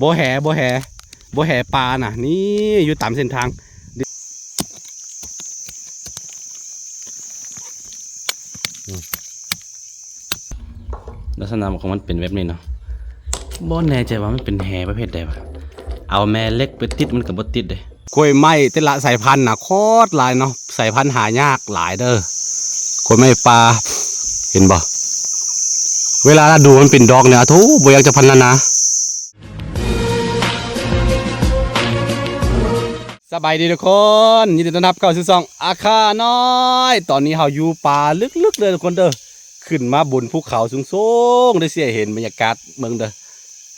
ບໍ່ແຫ ບໍ່ແຫ ບໍ່ແຫປານະ ນີ້ຢູ່ຕາມເສັ້ນທາງ. ລັກສະນະຂອງມັນເປັນແບບນີ້ເນາະ. ບໍ່ແນ່ໃຈວ່າມັນເປັນແຫປະເພດໃດວະ. ເອົາແມ່ເຫຼັກໄປຕິດມັນກໍບໍ່ຕິດເດ້. ກ້ວຍໄມ້ແຕ່ລະສາຍພັນນະ ໂຄດຫຼາຍເນາະ, ສາຍພັນຫາຍາກຫຼາຍເດີ. ກ້ວຍໄມ້ປ່າ ເຫັນບໍ່? ເວລາລະດູມັນເປັນດອກນີ້ ໂທ້ ບໍ່ຢາກຈະພັນນະນາ. ສະບາຍດີທຸກຄົນ, ຍິນດີຕ້ອນຮັບເຂົ້າສູ່ຊ່ອງອາຄານ້ອຍ. ຕອນນີ້ເຮົາຢູ່ປ່າເລິກໆເດີທຸກຄົນເດີ, ຂຶ້ນມາບົນພູເຂົາສູງໆ ໄດ້ຊິໃຫ້ເຫັນບັນຍາກາດເບິ່ງເດີ.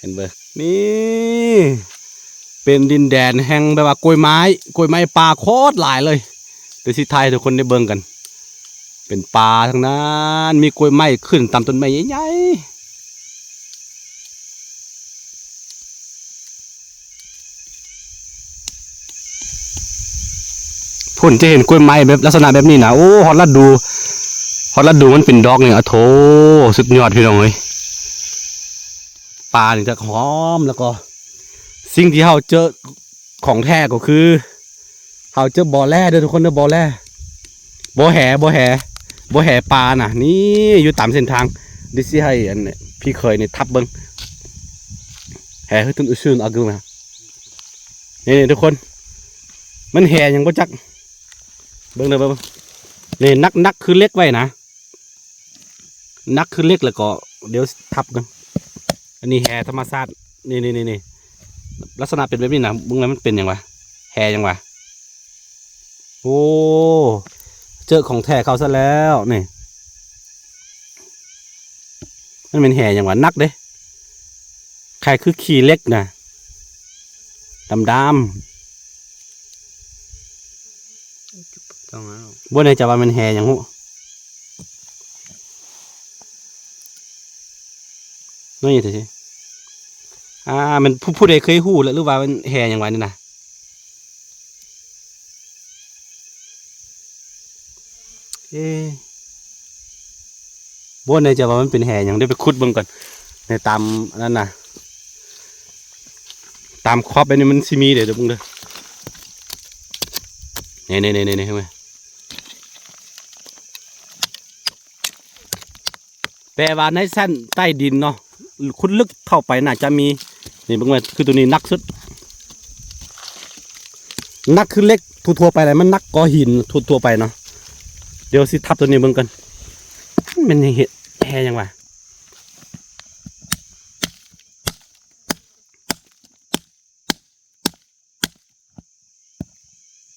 ເຫັນເບິ່ງ ນີ້ເປັນດິນແດນແຫ່ງແບບວ່າກ້ວຍໄມ້, ກ້ວຍໄມ້ປ່າໂຄດຫຼາຍເລີຍ. ດຽວຊິຖ່າຍໃຫ້ທຸກຄົນໄດ້ເບິ່ງກັນ. ເປັນປ່າທັງນັ້ນ, ມີກ້ວຍໄມ້ຂຶ້ນຕາມຕົ້ນໄມ້ໃຫຍ່ໆ. ພຸ້ນຈະເຫັນກ້ວຍໄມ້ແບບລັກສະນະແບບນີ້ນະ. ໂອ້ ຮອດລະດູ ຮອດລະດູມັນເປັນດອກນີ້ ອະໂທ້ ສຸດຍອດພີ່ນ້ອງເອີຍ. ປ່ານີ້ຈະຫອມ ແລ້ວກໍສິ່ງທີ່ເຮົາເຈີຂອງແທ້ກໍຄື ເຮົາເຈີບໍ່ແຮ່ເດີທຸກຄົນເດີ, ບໍ່ແຮ່ ບໍ່ແຮ່ ບໍ່ແຮ່ປານະ. ນີ້ຢູ່ຕາມເສັ້ນທາງ, ດຽວຊິໃຫ້ອັນພີ່ເຂີຍນີ້ທັບເບິ່ງ. ແຫ່ຄືຕົ້ນອຸຊືນອາກຶນະ. ນີ້ໆ ທຸກຄົນ ມັນແຫ່ຫຍັງບໍ່ຈັກ. ເບິ່ງເດີ ເບິ່ງ ນີ້ ໜັກໆ ຄືເຫຼັກໄວ້ນະ. ໜັກຄືເຫຼັກ ແລ້ວກໍດຽວທັບນະ. ອັນນີ້ແຮ່ທຳມະຊາດ ນີ້ໆໆ ລັກສະນະເປັນແບບນີ້ນະ. ເບິ່ງແລ້ວມັນເປັນຫຍັງວະ? ແຮ່ຫຍັງວະ? ໂອ້ ເຈີຂອງແທ້ເຂົ້າຊະແລ້ວນີ້. ມັນແມ່ນແຮ່ຫຍັງວະ? ໜັກເດ້. ຄ້າຍຄືຂີ້ເຫຼັກນະ ດຳໆ. ບໍ່ແນ່ໃຈວ່າແມ່ນແຮ່ຫຍັງຮູ້. ນີ້ ອ່າ ແມ່ນຜູ້ ຜູ້ໃດເຄີຍຮູ້ແລ້ວ ຫຼືວ່າແມ່ນແຮ່ຫຍັງວະນີ້ນະ? ເອ ບໍ່ແນ່ໃຈວ່າມັນເປັນແຮ່ຫຍັງ, ດຽວໄປຂຸດເບິ່ງກ່ອນ. ໃນຕາມອັນນັ້ນນະ ຕາມຂອບອັນນີ້ມັນຊິມີເດ້ ດຽວເບິ່ງເດີ. ນີ້ໆໆໆ ເຫັນໄໝ? ແປວ່າໃນຊັ້ນໃຕ້ດິນເນາະ, ຂຸດເລິກເຂົ້າໄປໜ້າຈະມີ. ນີ້ເບິ່ງໄວ້ ຄືໂຕນີ້ໜັກສຸດ, ໜັກຄືເຫຼັກທົ່ວໆໄປແຫຼະ, ມັນໜັກກວ່າຫີນທົ່ວໆໄປເນາະ. ດຽວຊິທັບໂຕນີ້ເບິ່ງກ່ອນ, ມັນແຮ່ຫຍັງວະ?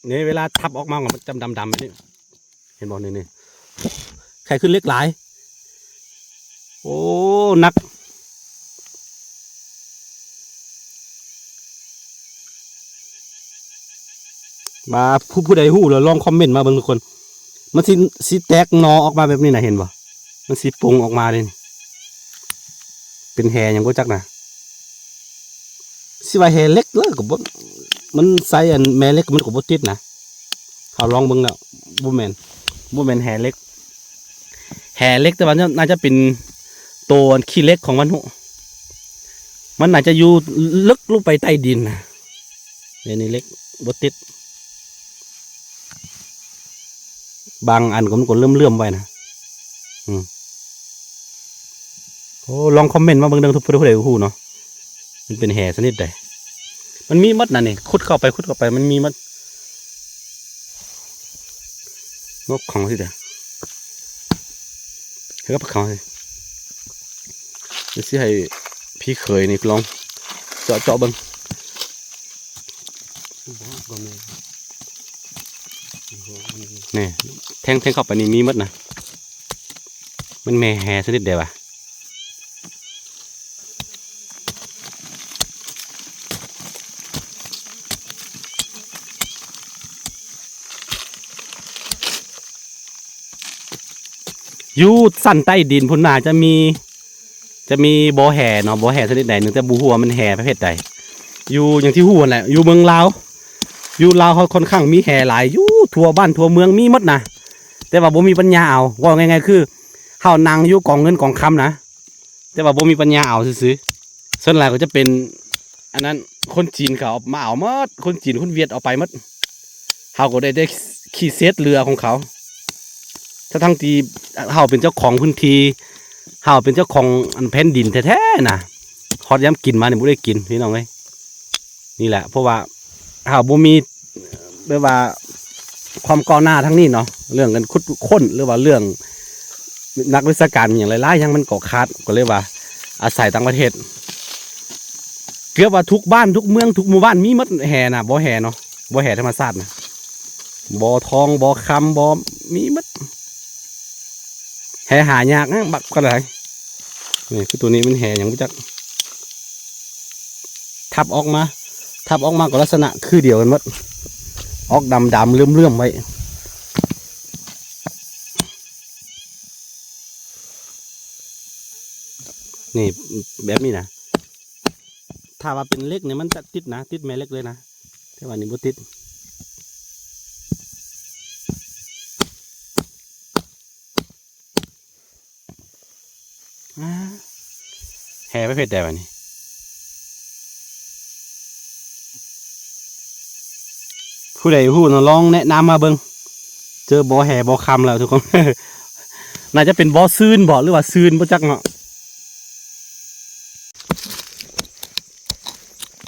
ນີ້ເວລາທັບອອກມາ ມັນຈະດຳໆແບບນີ້ ເຫັນບໍ່? ນີ້ໆ ໄຂ່ຂຶ້ນເຫຼັກຫຼາຍ. ໂອ້ ໜັກ. ວ່າຜູ້ ຜູ້ໃດຮູ້ແລ້ວລອງຄອມເມັນມາເບິ່ງທຸກຄົນ. ມັນຊິ ຊິແຕກໜໍ່ອອກມາແບບນີ້ນະ ເຫັນບໍ່? ມັນຊິປຸງອອກມາເດ້. ເປັນແຮ່ຫຍັງບໍ່ຈັກນະ. ຊິວ່າແຮ່ເຫຼັກເລີຍກໍບໍ່, ມັນໃຊ້ອັນແມ່ເຫຼັກມັນກໍບໍ່ຕິດນະ. ເຮົາລອງເບິ່ງແລ້ວ ບໍ່ແມ່ນ ບໍ່ແມ່ນແຮ່ເຫຼັກ. ແຮ່ເຫຼັກ ແຕ່ວ່າໜ້າຈະເປັນໂຕອັນຂີ້ເຫຼັກຂອງມັນ ຮູ້. ມັນໜ້າຈະຢູ່ເລິກລົງໄປໃຕ້ດິນນະ. ແມ່ນເຫຼັກບໍ່ຕິດ. ບາງອັນກໍ ມັນກໍເຫຼື້ອມໆໄວ້ນະ. ອືມ ໂອ້ ລອງຄອມເມັນມາເບິ່ງເດີ ຜູ້ໃດຮູ້ເນາະ, ມັນເປັນແຮ່ຊະນິດໃດ. ມັນມີໝົດນະນີ້, ຂຸດເຂົ້າໄປ ຂຸດເຂົ້າໄປ ມັນມີໝົດ. ນົກຂອງຊິເດ ເຮັດກັບເຂົາຊິ ດຽວຊິໃຫ້ພີ່ເຂີຍນີ້ລອງເຈາະໆເບິ່ງ. ນີ້ ແທງ ແທງເຂົ້າໄປນີ້ມີໝົດນະ. ມັນແມ່ແຮ່ຊະນິດໃດວະ? ຢູ່ຊັ້ນໃຕ້ດິນພຸ້ນນະ ຈະມີ ຈະມີບໍ່ແຮ່ເນາະ, ບໍ່ແຮ່ຊະນິດໃດໜຶ່ງ ແຕ່ບໍ່ຮູ້ວ່າມັນແຮ່ປະເພດໃດ. ຢູ່ ຢ່າງທີ່ຮູ້ຫັ້ນແຫຼະ ຢູ່ເມືອງລາວ ຢູ່ລາວເຮົາຄ່ອນຂ້າງມີແຮ່ຫຼາຍ ຢູ່ທົ່ວບ້ານທົ່ວເມືອງມີໝົດນະ, ແຕ່ວ່າບໍ່ມີປັນຍາເອົາ. ເວົ້າງ່າຍໆ ຄືເຮົານັ່ງຢູ່ກອງເງິນກອງຄຳນະ ແຕ່ວ່າບໍ່ມີປັນຍາເອົາຊື່ໆ. ສ່ວນຫຼາຍກໍຈະເປັນ ອັນນັ້ນຄົນຈີນເຂົາເອົາມາເອົາໝົດ ຄົນຈີນຄົນຫວຽດເອົາໄປໝົດ ເຮົາກໍໄດ້ ໄດ້ຂີ້ເສດເຫຼືອຂອງເຂົາ ທັງໆທີ່ເຮົາເປັນເຈົ້າຂອງພື້ນທີ່ ເຮົາເປັນເຈົ້າຂອງອັນແຜ່ນດິນແທ້ໆນະ ຮອດຍາມກິນມານີ້ບໍ່ໄດ້ກິນພີ່ນ້ອງເອີຍ ນີ້ແຫຼະ ເພາະວ່າເຮົາບໍ່ມີ ແບບວ່າຄວາມກ້າວໜ້າທາງນີ້ເນາະ ເລື່ອງການຂຸດຄົ້ນ ຫຼືວ່າເລື່ອງນັກວິຊາການຫຍັງຫຼາຍໆຢ່າງ ມັນກໍຂາດ ກໍເລີຍວ່າອາໄສຕ່າງປະເທດ ເກືອບວ່າທຸກບ້ານທຸກເມືອງທຸກໝູ່ບ້ານມີໝົດແຮ່ນະ ບໍ່ແຮ່ເນາະ ບໍ່ແຮ່ທຳມະຊາດນະ ບໍ່ທອງບໍ່ຄຳ ບໍ່ ມີໝົດ ແຮ່ຫາຍາກນະ ບັກກະໄດ ນີ້ຄືໂຕນີ້ມັນແຮ່ຫຍັງບໍ່ຈັກ ທັບອອກມາ ທັບອອກມາກໍລັກສະນະຄືດຽວກັນໝົດ ອອກດຳໆເຫຼື້ອມໆໄວ້ ນີ້ແບບນີ້ນະ ຖ້າວ່າເປັນເຫຼັກນີ້ມັນຈະຕິດນະ ຕິດແມ່ເຫຼັກເລີຍນະ ແຕ່ວ່ານີ້ບໍ່ຕິດ. ອ່າ ແຮ່ປະເພດໃດວະນີ້? ຜູ້ໃດຮູ້ເນາະ ລອງແນະນຳມາເບິ່ງ. ເຈີບໍ່ແຮ່ບໍ່ຄຳແລ້ວທຸກຄົນ. ໜ້າຈະເປັນບໍ່ຊືນບໍ ຫຼືວ່າຊືນ ບໍ່ຈັກເນາະ.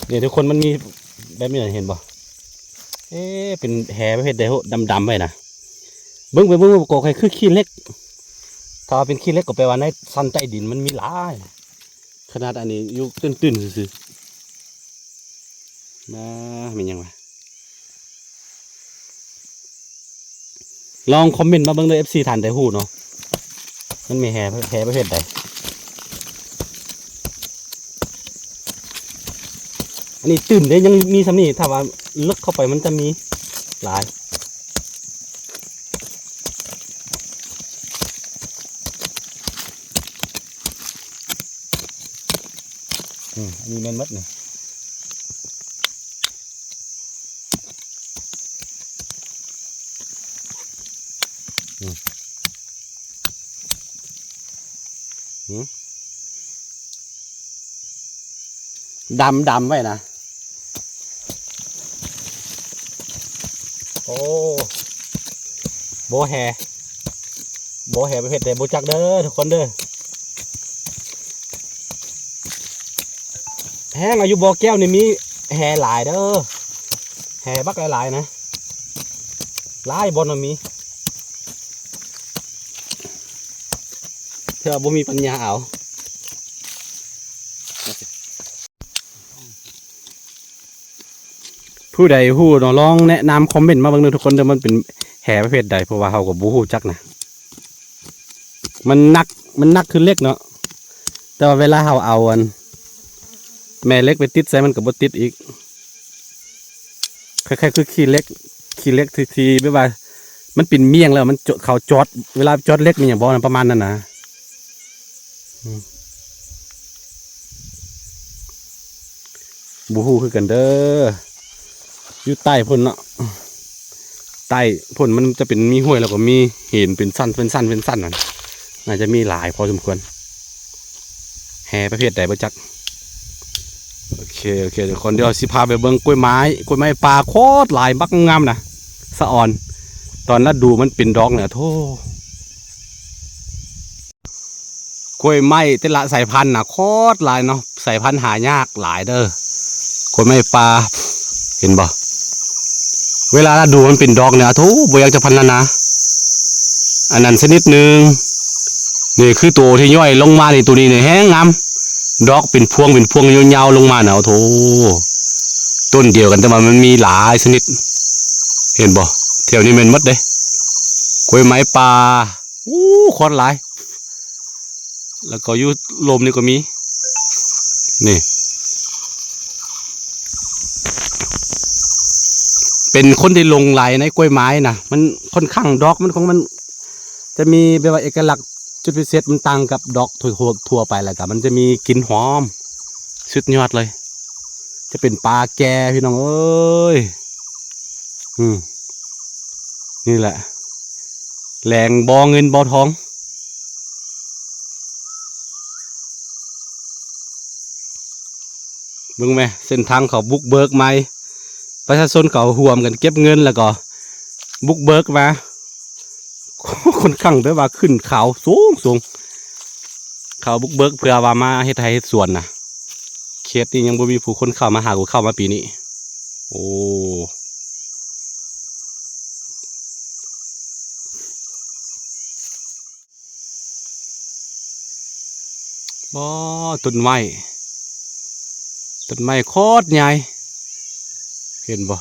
ນີ້ທຸກຄົນ ມັນມີແບບນີ້ ເຫັນບໍ່? ເອ ເປັນແຮ່ປະເພດໃດໂຫ ດຳໆໄວ້ນະ. ເບິ່ງໄປເບິ່ງມາກໍຄ້າຍຄືຂີ້ເຫຼັກ. ຖ້າວ່າເປັນຂີ້ເຫຼັກກໍແປວ່າໃນຊັ້ນໃຕ້ດິນມັນມີຫຼາຍ. ຂະໜາດອັນນີ້ຢູ່ຕື້ນໆຊື່ໆ. ມາ ແມ່ນຫຍັງວະ? ລອງຄອມເມັນມາເບິ່ງເດີ ເອັຟຊີ ທ່ານໃດຮູ້ເນາະ ມັນມີແຮ່ ແຮ່ປະເພດໃດ. ອັນນີ້ຕື້ນເດ້ ຍັງມີສ່ຳນີ້ ຖ້າວ່າເລິກເຂົ້າໄປມັນຈະມີຫຼາຍ. ອືມ ອັນນີ້ແມ່ນໝົດນີ້. ອືມ ຫືມ ດຳ ດຳໄວ້ນະ. ໂອ້ ບໍ່ແຮ່ ບໍ່ແຮ່ປະເພດໃດບໍ່ຈັກເດີທຸກຄົນເດີ. ແຮງອາຍຸບໍ່ແກ້ວນີ້ມີແຮ່ຫຼາຍເດີ ແຮ່ບັກຫຼາຍໆນະ ຫຼາຍບ່ອນນະມີ ເທື່ອບໍ່ມີປັນຍາເອົາ. ຜູ້ໃດຮູ້ເນາະ ລອງແນະນຳຄອມເມັນມາເບິ່ງເດີທຸກຄົນເດີ ມັນເປັນແຮ່ປະເພດໃດ ເພາະວ່າເຮົາກໍບໍ່ຮູ້ຈັກນະ. ມັນໜັກ ມັນໜັກຄືເຫຼັກເນາະ ແຕ່ວ່າເວລາເຮົາເອົາອັນແມ່ເຫຼັກໄປຕິດໃສ່ ມັນກໍບໍ່ຕິດອີກ. ຄ້າຍໆຄືຂີ້ເຫຼັກ ຂີ້ເຫຼັກທີ່ ທີ່ແບບວ່າມັນເປັນມ້ຽງແລ້ວ ມັນຈະ ເຂົາຈອດ ເວລາຈອດເຫຼັກແມ່ນຫຍັງບໍ່ນະ ປະມານນັ້ນນະ. ອືມ ບໍ່ຮູ້ຄືກັນເດີ ຢູ່ໃຕ້ພຸ້ນເນາະ ໃຕ້ພຸ້ນມັນຈະເປັນມີຫ້ວຍ ແລ້ວກໍມີຫີນເປັນຊັ້ນ ເປັນຊັ້ນ ເປັນຊັ້ນນັ້ນ ໜ້າຈະມີຫຼາຍພໍສົມຄວນ ແຮ່ປະເພດໃດບໍ່ຈັກ. ໂອເຄ ໂອເຄ ທຸກຄົນ ດຽວຊິພາໄປເບິ່ງກ້ວຍໄມ້ ກ້ວຍໄມ້ປ່າໂຄດຫຼາຍ ບັກງາມນະ ສະອອນ ຕອນລະດູມັນເປັນດອກນີ້ ໂທ້. ກ້ວຍໄມ້ແຕ່ລະສາຍພັນນະໂຄດຫຼາຍເນາະ ສາຍພັນຫາຍາກຫຼາຍເດີ ກ້ວຍໄມ້ປ່າ ເຫັນບໍ່ ເວລາລະດູມັນເປັນດອກນີ້ ໂທ້ ບໍ່ຢາກຈະພັນລະນາ. ອັນນັ້ນຊະນິດໜຶ່ງ ນີ້ຄືໂຕທີ່ຍ່ອຍລົງມານີ້ ໂຕນີ້ນີ້ແຮງງາມ ດອກເປັນພວງເປັນພວງຍາວໆລົງມານະ ໂອ້ໂທ້ ຕົ້ນດຽວກັນ ແຕ່ວ່າມັນມີຫຼາຍຊະນິດ ເຫັນບໍ່ ແຖວນີ້ແມ່ນໝົດເດ້ ກ້ວຍໄມ້ປ່າ. ໂອ້ ຄວັນຫຼາຍ ແລ້ວກໍຢູ່ລົມນີ້ກໍມີ ນີ້ ເປັນຄົນທີ່ຫຼົງໄຫຼໃນກ້ວຍໄມ້ນະ ມັນຂ້ອນຂ້າງ ດອກມັນຂອງມັນຈະມີແບບວ່າເອກະລັກຈຸດພິເສດ ມັນຕ່າງກັບດອກທົ່ວໆ ທົ່ວໄປ ແລ້ວກໍມັນຈະມີກິ່ນຫອມ ສຸດຍອດເລີຍ ຈະເປັນປ່າແກ່ ພີ່ນ້ອງເອີຍ. ອືມ ນີ້ແຫຼະ ແຫຼ່ງບໍ່ເງິນບໍ່ທອງ. ເບິ່ງແມ ເສັ້ນທາງເຂົາບຸກເບີກໃໝ່ ປະຊາຊົນເຂົາຮ່ວມກັນເກັບເງິນ ແລ້ວກໍບຸກເບີກມາ ຂ້ອນຂ້າງແບບວ່າຂຶ້ນເຂົາສູງໆ ເຂົາບຸກເບີກເພື່ອວ່າມາເຮັດໄຮ່ເຮັດສວນນະ. ເຂດນີ້ຍັງບໍ່ມີຜູ້ຄົນເຂົ້າມາຫາ ກູເຂົ້າມາປີນີ້. ໂອ້ ບໍ່ ຕົ້ນໄມ້ ຕົ້ນໄມ້ໂຄດໃຫຍ່ ເຫັນບໍ່?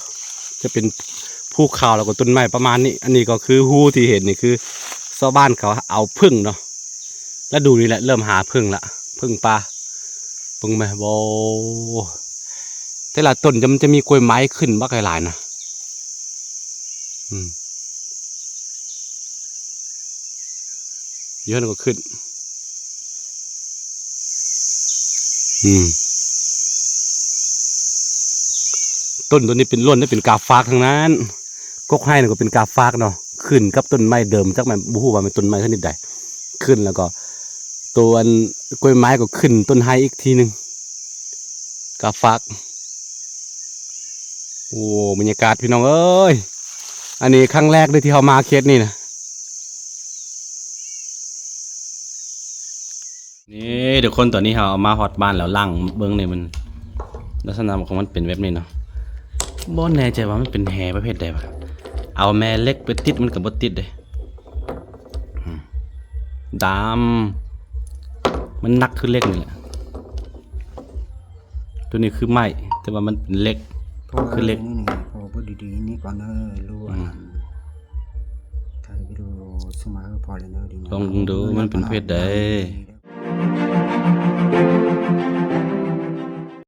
ຈະເປັນພູເຂົາ ແລ້ວກໍຕົ້ນໄມ້ປະມານນີ້. ອັນນີ້ກໍຄືຮູທີ່ເຫັນນີ້ ຄືຊາວບ້ານເຂົາເອົາເຜິ້ງເນາະ. ລະດູນີ້ແຫຼະເລີ່ມຫາເຜິ້ງລະ ເຜິ້ງປ່າ. ເບິ່ງແມ ໂອ້ ແຕ່ລະຕົ້ນຈະ ມັນຈະມີກ້ວຍໄມ້ຂຶ້ນບັກຫຼາຍໆນະ. ອືມ ຢູ່ຫັ້ນກໍຂຶ້ນ ອືມ ຕົ້ນໂຕນີ້ເປັນ ລ້ວນແຕ່ເປັນກາຝາກທັງນັ້ນ. ກົກໄຮນີ້ກໍເປັນກາຝາກເນາະ ຂຶ້ນກັບຕົ້ນໄມ້ເດີມ ຈັກແມ່ນ ບໍ່ຮູ້ວ່າແມ່ນຕົ້ນໄມ້ຊະນິດໃດ ຂຶ້ນ ແລ້ວກໍໂຕອັນກ້ວຍໄມ້ກໍຂຶ້ນຕົ້ນໄຮອີກທີໜຶ່ງ ກາຝາກ. ໂອ້ ບັນຍາກາດພີ່ນ້ອງເອີຍ ອັນນີ້ຄັ້ງແລກເລີຍທີ່ເຮົາມາເຂດນີ້ນະ. ນີ້ທຸກຄົນ ຕອນນີ້ເຮົາເອົາມາຮອດບ້ານແລ້ວ ລ້າງເບິ່ງນີ້ ມັນລັກສະນະຂອງມັນເປັນແບບນີ້ເນາະ. ບໍ່ແນ່ໃຈວ່າມັນເປັນແຫປະເພດໃດວະ ເອົາແມ່ເຫຼັກໄປຕິດມັນກໍບໍ່ຕິດເດ້. ອືມ ດຳ ມັນໜັກຄືເຫຼັກນີ້ແຫຼະ. ໂຕນີ້ຄືໄມ້ ແຕ່ວ່າມັນເປັນເຫຼັກ ພໍ ຄືເຫຼັກ ນີ້ ພໍເບິ່ງດີໆນີ້ກ່ອນເດີລູກ. ອືມ ອັນນັ້ນ ຖ່າຍວິດີໂອສົ່ງມາໃຫ້ພໍ່ແລ້ວເດີ ລອງເບິ່ງດູ ມັນເປັນເພດໃດ.